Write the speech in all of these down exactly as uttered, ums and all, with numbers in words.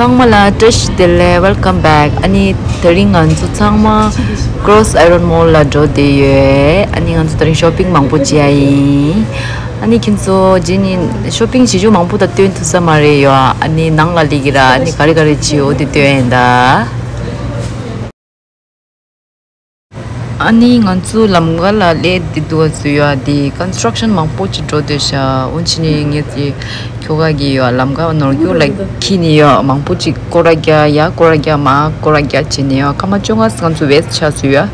ཚང་མ་ལ་བཀྲ་ཤིས་བདེ་ལེགས། Welcome back. ཨ་ནི་དེ་རིང་ང་ཚོ་ཚང་མ་Cross Iron Mall ལ་འགྲོ་བསྡད་ཡོད། ཨ་ནི་ང་ཚོ་དེ་རིང་shopping མང་པོ་བྱེད་ཡ་ཡིན། ཨ་ནི་ཁྱེད་ཚོ་རྗེས་ནི་shopping བྱེད་རྒྱུ་མང་པོ་དང་སྟོན་ཐུབ་ས་མ་རེད་ཡོ། ཨ་ནི་ནང་ལ་སླེབས་ཀྱི་ར། ཨ་ནི་ག་རེ་ག་རེ་བྱེད་འོ་དེ་སྟོན་ཡིན་ད། ཨ་ནི་ང་ཚོ་ལམ་ཁ་ལ་སླེབས་བསྡད་འདུག་བ། ཚུ་ཡོད་དེ་construction མང་པོ་ཅིག་འགྲོ་བསྡད་ཤག་འོན་ཅི་ནི་ངས་དེ་ཁྱོ་ག་གི་ཡོད་ལམ་ཁ་ནོར་སྐྱོར་ལ་འཁྱེར་ནས་ཡོད། མང་པོ་ཅིག་སྐོར་ར་རྒྱག་ཡ་སྐོར་ར་རྒྱག་མ་སྐོར་ར་རྒྱག་བྱས་ནས་ཡོད། སྐར་མ་བཅོ་ལྔ་ང་ཚོ་waste ཆགས་སུ་ཡོད།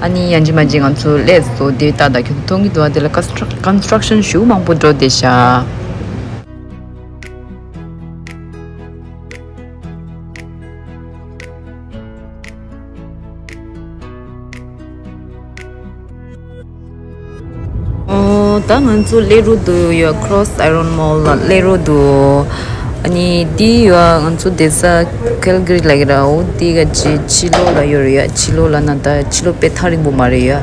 ཨ་ནི་ཡང་ཅི་མ་ཅི་ང་ཚོ་སླེབས་སོ་དེ་ལྟ་ད་ཁྱོད་མཐོང་གི་འདུག་བ། དེ་ལ་construction ཞུ་མང་པོ་འགྲོ་བསྡད་ཤག་ཨོ། ད་ང་ཚོ་སླེབས་རོགས་འདུག་ཡོད། Cross Iron Mall ལ་སླེབས་རོགས་འདུག་ཨ་ནི་འདི་ཡོད། ང་ཚོ་བསྡད་ས་Calgary ལ་ཡོད་ར། འོ་འདི་ག་ཅི་ཕྱི་ལོགས་ལ་ཡོད་རེད་ཡ། ཕྱི་ལོགས་ལ་ན་ད་ཕྱི་ལོགས་དཔེ་ཐག་རིང་པོ་མ་རེད་ཡ།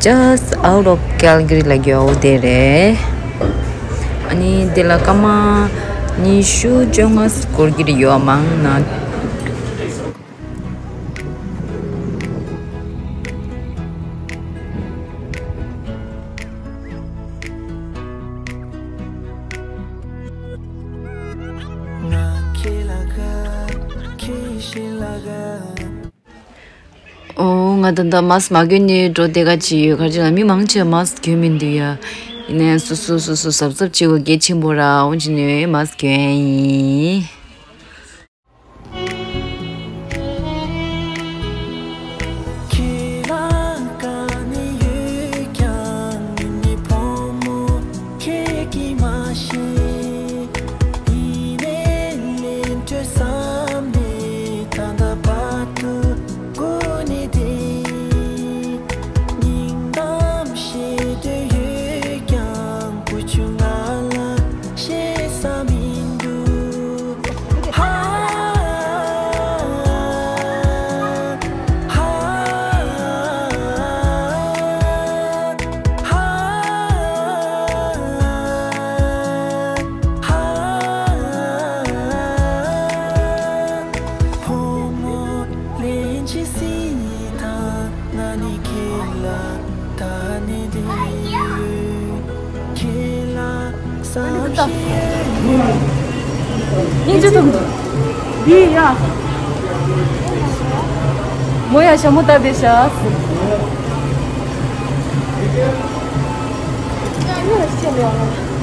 Just out of Calgary ལ་ཡོད། འོ་དེ་རེད། ཨ་ནི་དེ་ལ་སྐར་མ་ཉི་ཤུ་བཅོ་ལྔ་འགོར་གྱི་རེད་ཡོད། མང་ན། ཨོ། ང་ད་ལྟ་mask མ་གྱོན་ནས་འགྲོ་བསྡད་ག་ཅི་ཡོད། ག་ཅི་ལ་མི་མང་ཆེ་mask གྱོན་མི་འདུག་ཡ། ཡིན་ནའི་སོ་སོ་སོ་སོ་གཟབ་གཟབ་བྱེད་དགོས་གལ་ཆེན་པོ་ར། འོན་ཅི་ནས་mask གྱོན་ཡིན། སྙིང་རྗེ་ཐུག་འདུག་འདི་ཡ། མོ་ཡ་ཞྭ་མོ་ལྟ་བསྡད་ཤག་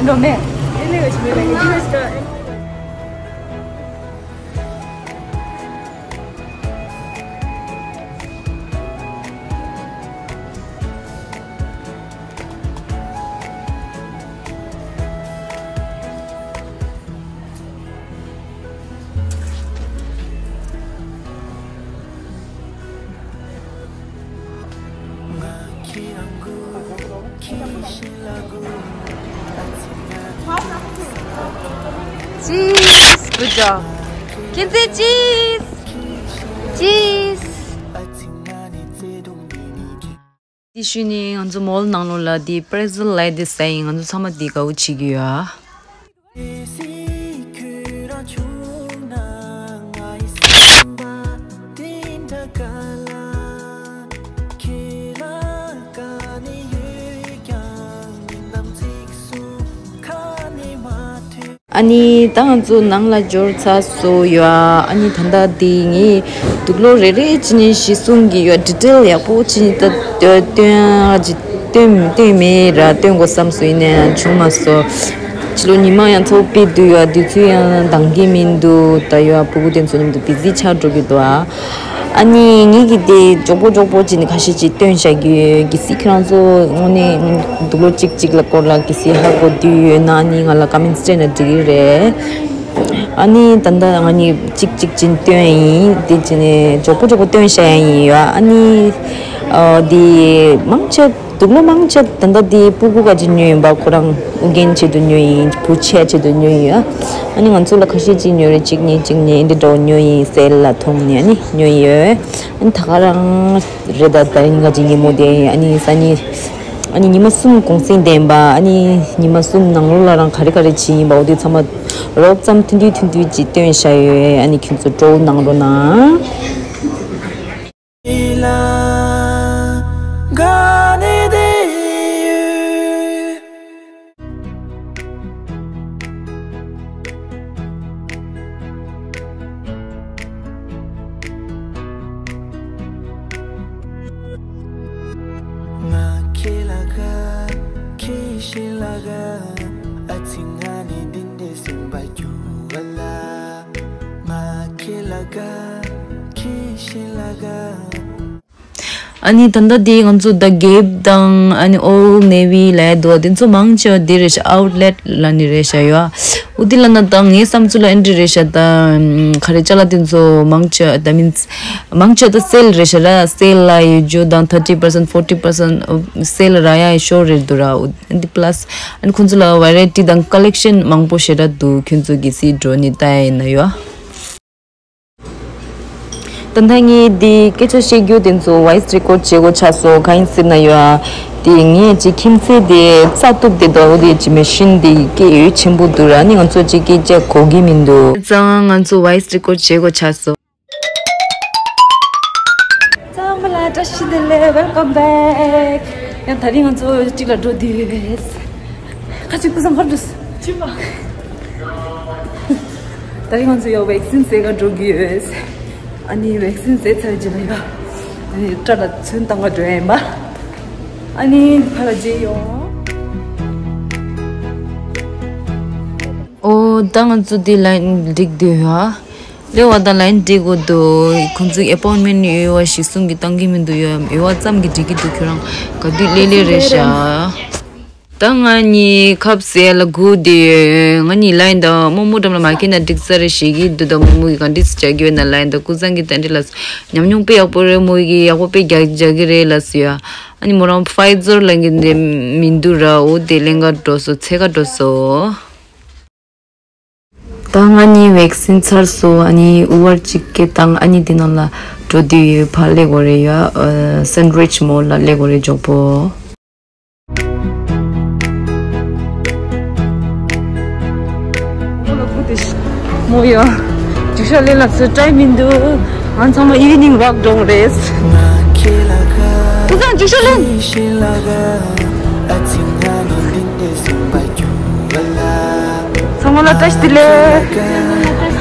འགྲོ་མེད། Cheese! Good job. Kinsey, cheese! Cheese! དེ་ཤུལ་ནས་ང་ཚོ་mall ནང་ལོགས་ལ་དེ་pretzel ལབ་དེ་ཟ་ཡིན། ང་ཚོ་ཚང་མ་དེ་དགའ་པོ་བྱེད་ཀྱི་ཡོད། ཨ་ནི་ད་ང་ཚོ་ནང་ལ་འབྱོར་ཚར་སོང་ཡོད། ཨ་ནི་ད་ལྟ་འདི་ངས་དུག་ལོག་རེ་རེ་བྱས་ནས་གཞི་བཟུང་གི་ཡོད། detail ཡག་པོ་བྱས་ནས་ད་སྟོན་ཨ་ཅི་སྟོན་སྟོན་མེད་ར། སྟོན་དགོས་བསམ་སོང་། ཡིན་ནའི་བྱུང་མ་སོང་། ཕྱི་ལོགས་ཉི་མ་ཡང་ཚ་པོ་དཔེ་འདུག་ཡོད། དུས་ཚོད་ཡང་འདང་གི་མི་འདུག་ད་ཡོད། ཕྲུ་གུ་དེ་ཚོ་མཉམ་དུ་busy ཆགས་འགྲོ་གི་འདུག་ཨ། ཨ་ནི་ངེད་ཀྱིས་དེ་མགྱོགས་པོ་མགྱོགས་པོ་བྱས་ནས་ཁ་ཤས་ཅིག་སྟོན་བཞག་གི་ཡོད། གལ་སྲིད་ཁྱེད་རང་ཚོ་དངོས་གནས་དུག་ལོག་གཅིག་གཅིག་ལ་སྐོར་ལ་གལ་སྲིད་ཧ་གོ་འདོད་ཡོད་ན་ཨ་ནི་ང་ལ་comments སྤྲད་ན་འགྲིག་གི་རེད། ཨ་ནི་ད་ལྟ་ང་གཉིས་གཅིག་གཅིག་ཅིག་སྟོན་ཡིན། དེ་ཅི་ནས་མགྱོགས་པོ་མགྱོགས་པོ་སྟོན་བྱ་ཡ་ཡིན་ཡོད། ཨ་ནི་ཨ་དེ་མང་ཆེ་དུག་ལོག་མང་ཆེ་ད་ལྟ་དེ་སྤུ་གུ་ག་ཅིག་ཉོས་ཡིན་པ། ཁོ་རང་ཨུ་རྒྱན་ཆེད་དུ་ཉོས་ཡིན། བུ་ཆེ་ཆེད་དུ་ཉོས་ཡིན་ཡོད། ཨ་ནི་ང་ཚོ་ལ་ཁ་ཤས་ཅིག་ཉོས་རེད། གཅིག་གཉིས་གཅིག་གཉིས་འདི་འདྲ་བོ་ཉོས་ཡིན། སེལ་ལ་མཐོང་ནས་ཨ་ནི་ཉོས་ཡིན་ཡོད། ཨ་ནི་ད་ག་རང་རེད། ད་ད་རིང་ག་ཅིག་ཉིན་མོ་དེ་ཨ་ནི་སང་ཉིན། ཨ་ནི་ཉི་མ་གསུམ་གུང་སེང་ལྡན་པ། ཨ་ནི་ཉི་མ་གསུམ་ནང་ལོགས་ལ་རང་ག་རེ་ག་རེ་བྱེད་ཡིན་པ། འོ་དེ་ཚང་མ་རོབ་ཙམ་ཐུང་ཐུང་ཐུང་ཐུང་ཅིག་སྟོན་བྱ་ཡོད། ཨ་ནི་ཁྱོད་ཚོ་སྤྲོ་བོ་གནང་རོགས་གནང་། ང་ཁྱེད་ལ་དགའ། ཁྱེད་ཤེས་ལ་དགའ། ཨ་ཙི་ང་ནི་འདི་འདྲའི་སེམས་པ་སྐྱོ་བ་ལ། ང་ཁྱེད་ལ་དགའ། ཁྱེད་ཤེས་ལ་དགའ། ཨ་ནི་ད་ལྟ་དེ་ང་ཚོ་The Gap དང་ཨ་ནི་Old Navy ལབ་ཡ་འདུག་དེ་ཚོ་མང་ཆེ་བ་དེ་རེད་ཤག Outlet ལབ་ནི་རེད་ཤག་ཡོད། འོ་དེ་ལབ་ན་ད་ངའི་བསམ་ཚུལ་ལ་ཨེ་འདྲ་རེད་ཤག་ད་ག་རེ་ཅ་ལག་དེ་ཚོ་མང་ཆེ་བ་that means མང་ཆེ་བ་ད་སེལ་རེད་ཤག་ར། སེལ་ལ་ཡོད་རྒྱུ་དང་thirty percent, forty percent སེལ་རག་ཡ་ཤོར་རེད་འདུག་ར། འོ་འདི་plus ཨ་ནི་ཁོང་ཚོ་ལ་variety དང་collection མང་པོ་ཞེ་དྲག་འདུག་ཁྱོད་ཚོ་གི་སི་འགྲོ་ནི་ལྟ་ཡིན་ན་ཡོད། ད་ལྟ་ངས་འདི་སྐད་ཆ་བཤད་རྒྱུ་དེ་ཚོ་voice record བྱེད་དགོས་ཆགས་སོང་། གང་ཡིན་ཟེར་ན་ཡོད། དེ་ངས་ཅིག་ཁྱིམ་མཚེས་དེ་རྩྭ་གཏུབ་དེ་འདུག་འོ་དེ་ཅིག་མེ་ཤིན་དེ་སྐད་ཡོད་ཆེན་པོ་འདུག་ར། ནི་ང་ཚོ་ཅིག་སྐད་ཆ་གོ་གི་མི་འདུག་ཙང་ང་ཚོ་voice record བྱེད་དགོས་ཆགས་སོང་། ཚང་མ་ལ་བཀྲ་ཤིས་བདེ་ལེགས། Welcome back. ཡང་ད་རིང་ང་ཚོ་གཅིག་ལ་འགྲོ་དུས་ཁ་ཅིག་ཀུ་སང་ཁར་འགྲོ་སི་ཅི་མ། ད་རིང་ང་ཚོ་ཡང་vaccine བཟས་ག་འགྲོ་གི་ཡོད། ཨ་ནི་vaccine བཟས་ཚར་རྗེས་ལ་ཡང་ཨ་ནི་སྐྲ་ལ་ཚོན་བཏང་ག་འགྲོ་ཡ་ཡིན་པ། ཨ་ནི་ཕ་ལ་རྗེས་ཡོང་། ཨོ་ད་ང་ཚོ་དེ་ལ་འགྲིག་འདུག་ཡ། སླེབས་པ་དང་line སྒྲིག་དགོས་འདུག་ཁོང་ཚོས་appointment ཡོད་པ་ཞིག་གསུང་གི་བཏང་གི་མི་འདུག་ཡོད་ཡོད་པ་ཙམ་གྱིས་འགྲིག་གི་འདུག་ཁྱོད་རང་ག་དུས་སླེབས་སླེབས་རེད་ཤག་ད་ང་གཉིས་ཁབ་ཟས་ལ་སྒུག་བསྡད་ཡོད། ང་གཉིས་line དང་རྨོ་མོ་འགྲམ་ལ་མ་ཁེལ་ན་འགྲིག་ས་རེད་ཞེས་ཀྱི་འདུག་ད་རྨོ་མོ་གིས་ག་འདྲས་སེ་རྒྱག་གི་ཡོད་ན་line དང་ཀུན་བཟང་གིས་ད་འདྲས་ལ་ཉམས་མྱོང་དཔེ་ཡག་པོ་རེད། མོ་གིས་ཡག་པོ་དཔེ་རྒྱག་རྒྱག་གི་རེད་ལབ་སོང་ཡ། ཨ་ནི་མོ་རང་Pfizer ལབ་མཁན་དེ་མི་འདུག་ར། འོ་དེ་ལེན་ག་འགྲོ་སོང་། འཚོལ་ག་འགྲོ་སོང་། ད་ང་གཉིས་vaccine ཚར་སོང་། ཨ་ནི་Uber གཅིག་སྐད་བཏང་། ཨ་ནི་དེ་ནང་ལ་འགྲོ་དུས་ཡོད། ཕར་སླེབས་དགོས་རེད་ཡ། ཨ་Sandridge Mall ལ་སླེབས་དགོས་རེད་མགྱོགས་པོ། མོ་ཡ། རྒྱུག་ཤར་ལེན་ལ་ཚོད་time མི་འདུག་ང་ཚང་མ་evening walk འགྲོ་རེད། ཁུ་སང་རྒྱུག་ཤར་ལེན། ཚང་མ་ལ་བཀྲ་ཤིས་བདེ་ལེགས།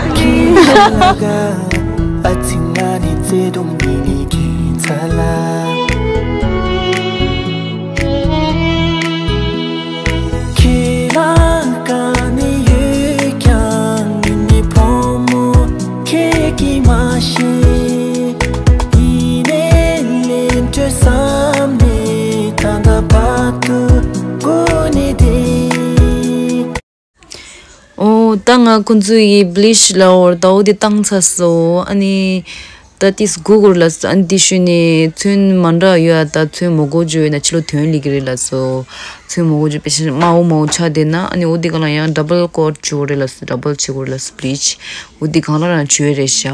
ཨོ་ད་ང་ཁོང་ཚོ་ཡི་bleach ལ་འོར་ད་འོ་དེ་བཏང་ཚར་སོང་། ཨ་ནི་ད་ཏིས་སྒུག་དགོས་ལ་སོང་། ཨ་ནི་དེ་ཤུལ་ནས་ཚོན་མ་འདྲ་ཡོད་ཨ། ད་ཚོན་མོ་གོ་ཅོ་ཡོད་ན་ཕྱི་ལོགས་ཐོན་ལེ་གི་རེད་ལ་སོང་། ཚོན་མོ་གོ་ཅོ་པེ་ཤ་དམར་པོ་མང་པོ་ཆགས་བསྡད་ན་ཨ་ནི་འོ་དེ་ག་ལ་ཡང་double coat བྱེད་དགོས་རེད་ལ་སོང་། double བྱེད་དགོས་རེད་ལ་སོང་། bleach འོ་དེ་གང་ལ་རང་བྱོས་རེད་ཤག་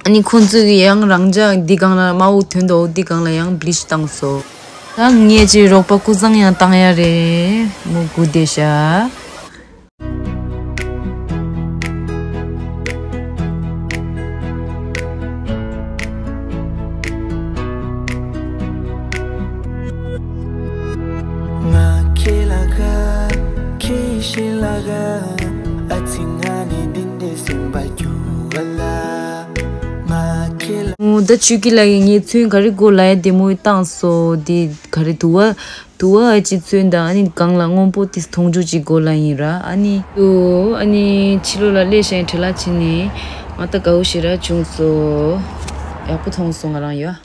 ཨ་ནི་ཁོང་ཚོས་ཀྱི་ཡང་རང་ཅག་འདི་སྒང་ལ་དམར་པོ་ཐོན་འདུག་འདི་སྒང་ལ་ཡང་bleach བཏང་སོང་། ད་ངེད་ཀྱི་རོགས་པ་ཀུན་བཟང་ཡང་བཏང་ཡ་རེད། མོ་སྒུག་བསྡད་ཤག་ང་ཁྱེད་ལ་དགའ། ཁྱེད་ཤེས་ལ་དགའ། ཨ་ཙི་ང་ནི་འདི་འདྲའི་སེམས་པ་སྐྱོ་བ་ལ། ང་ཁྱེད་ལ། ཨོ་ད་ཆུ་ཀི་ལ་ཡི་ངའི་ཚོན་ག་རེ་དགོས་ལ་ཡ་དེ་མོ་བཏང་སོང་། དེ་ག་རེ་དུ་བ་དུ་བ་ཨ་ཅི་ཚོན་དང་ཨ་ནི་སྒང་ལ་སྔོན་པོ་དེ་མཐོང་ཆོས་ཅིག་དགོས་ལ་ཡིན་ར། ཨ་ནི་དུ་ཨ་ནི་ཕྱི་ལོགས་ལ་སླེབས་ཤིང་བྲེལ་ལ་ཕྱིན་ནས་ང་ད་དགའ་བོ་ཞེ་དྲག་བྱུང་སོང་། ཡག་པོ་མཐོང་སོང་ང་རང་ཡོད།